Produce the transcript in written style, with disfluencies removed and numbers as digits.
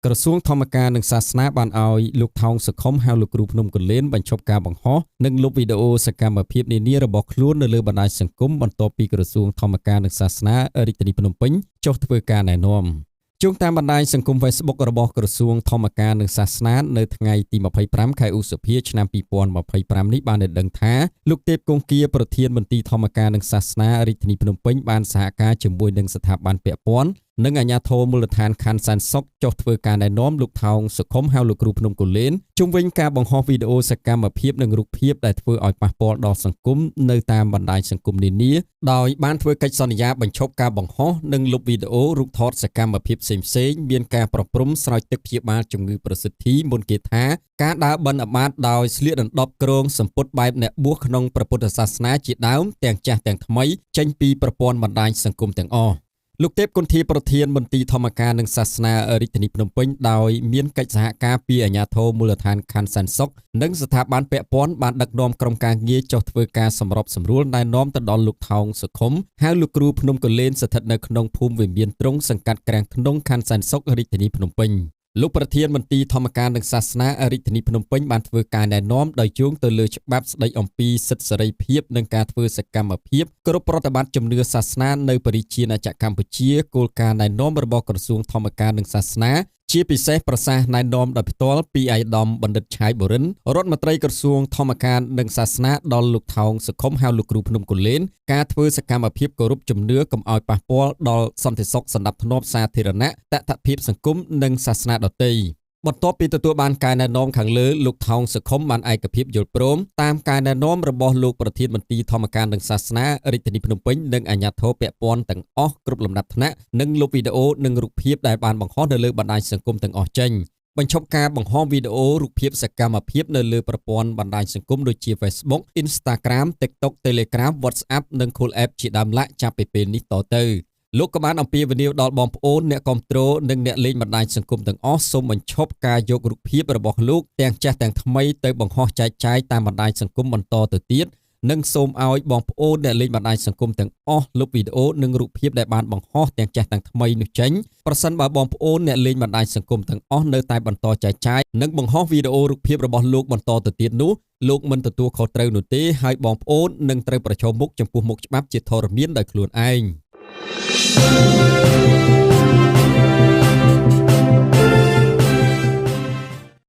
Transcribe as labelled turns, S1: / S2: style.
S1: ក្រសួងធម្មការនិងសាសនាបានឲ្យលោកថោងសុខុមហៅលោកគ្រូភ្នំគន្លែនបញ្ឈប់ការបង្ហោះនិងលុបវីដេអូសកម្មភាពនានារបស់ខ្លួននៅលើបណ្ដាញសង្គមបន្ទាប់ពីក្រសួងធម្មការនិងសាសនារាជធានីភ្នំពេញចុះធ្វើការណែនាំជុំតាមបណ្ដាញសង្គម Facebook របស់ក្រសួងធម្មការនិងសាសនានៅថ្ងៃទី25ខែឧសភាឆ្នាំ2025នេះបានឲ្យដឹងថាលោកទេពគង្គាប្រធានមន្ទីរធម្មការនិងសាសនារាជធានីភ្នំពេញបានសហការជាមួយនឹងស្ថាប័នពាក់ព័ន្ធនិងអាជ្ញាធរមូលដ្ឋានខណ្ឌសែនសុខចុះធ្វើការណែនាំលោកថោងសុខុមហៅលោកគ្រូភ្នំគូលែនជុំវិញការបង្ហោះវីដេអូសកម្មភាពនិងរូបភាពដែលធ្វើឲ្យប៉ះពាល់ដល់សង្គមនៅតាមបណ្ដាញសង្គមនានាដោយបានធ្វើកិច្ចសន្យាបញ្ឈប់ការបង្ហោះនិងលុបវីដេអូរូបថតសកម្មភាពផ្សេងៗមានការប្រព្រំស្រោចទឹកព្យាបាលជំងឺប្រសិទ្ធិមុនគេថាការដើរបិណ្ឌបាតដោយស្លៀកដណ្ដប់គ្រងសម្ពុតបែបអ្នកបួសក្នុងព្រះពុទ្ធសាសនាជាដើមទាំងចាស់ទាំងថ្មីចេញពីប្រព័ន្ធបណ្ដាញសង្គមទាំងអស់លោកទេពគុន្ធាប្រធានមន្ទីរធម្មការនិងសាសនារាជធានីភ្នំពេញដោយមានកិច្ចសហការពីអាជ្ញាធរមូលដ្ឋានខណ្ឌសែនសុខនិងស្ថាប័នពាក់ព័ន្ធបានដឹកនាំក្រុមការងារចុះធ្វើការសម្របសម្រួលណែនាំទៅដល់លោកថោងសុខុមហៅលោកគ្រូភ្នំគូលែនស្ថិតនៅក្នុងភូមិវិមានទ្រង់សង្កាត់ក្រាំងធ្នង់ខណ្ឌសែនសុខរាជធានីភ្នំពេញលោកប្រធានមន្ទីរធម្មការនិងសាសនារាជធានីភ្នំពេញបានធ្វើការណែនាំដោយយោងទៅលើច្បាប់ស្តីអំពីសិទ្ធិសេរីភាពនិងការធ្វើសកម្មភាពគ្រប់ប្រតិបត្តិជំនឿសាសនានៅព្រះរាជាណាចក្រកម្ពុជាគោលការណ៍ណែនាំរបស់ក្រសួងធម្មការនិងសាសនាជាពិសេសប្រសាសន៍ណែនាំដោយផ្ទាល់ពីឯកឧត្តមបណ្ឌិតឆាយបុរិនរដ្ឋមន្ត្រីក្រសួងធម្មការនិងសាសនាដល់លោកថោងសុខុមហៅលោកគ្រូភ្នំគូលែនការធ្វើសកម្មភាពគោរពជំនឿកុំឲ្យប៉ះពាល់ដល់សន្តិសុខសណ្ដាប់ធ្នាប់សាធារណៈតថភាពសង្គមនិងសាសនាដទៃបន្ទាប់ពីទទួលបានការណែនាំខាងលើលោកថោងសុខុមបានឯកភាពយល់ព្រមតាមការណែនាំរបស់លោកប្រធានមន្ទីរធម្មការនិងសាសនារាជធានីភ្នំពេញនិងអាជ្ញាធរពាក់ព័ន្ធទាំងអស់គ្រប់លំដាប់ថ្នាក់និងលុបវីដេអូនិងរូបភាពដែលបានបង្ហោះនៅលើបណ្ដាញសង្គមទាំងអស់ចេញបញ្ឈប់ការបង្ហោះវីដេអូរូបភាពសកម្មភាពនៅលើប្រព័ន្ធបណ្ដាញសង្គមដូចជា Facebook Instagram TikTok Telegram WhatsApp និង Cool App ជាដើមឡាក់ចាប់ពីពេលនេះតទៅលោកក៏បានអំពាវនាវដល់បងប្អូនអ្នកគាំទ្រនិងអ្នកលេងបណ្ដាញសង្គមទាំងអស់សូមបញ្ឈប់ការយករូបភាពរបស់លោកទាំងចាស់ទាំងថ្មីទៅបង្ហោះចែកចាយតាមបណ្ដាញសង្គមបន្តទៅទៀតនិងសូមឲ្យបងប្អូនអ្នកលេងបណ្ដាញសង្គមទាំងអស់លុបវីដេអូនិងរូបភាពដែលបានបង្ហោះទាំងចាស់ទាំងថ្មីនោះចេញប្រសិនបើបងប្អូនអ្នកលេងបណ្ដាញសង្គមទាំងអស់នៅតែបន្តចែកចាយនិងបង្ហោះវីដេអូរូបភាពរបស់លោកបន្តទៅទៀតនោះលោកមិនទទួលខុសត្រូវនោះទេហើយបងប្អូននឹងត្រូវប្រឈមមុខចំពោះមុខច្បាប់ជាធរមានដោយខ្លួនឯង។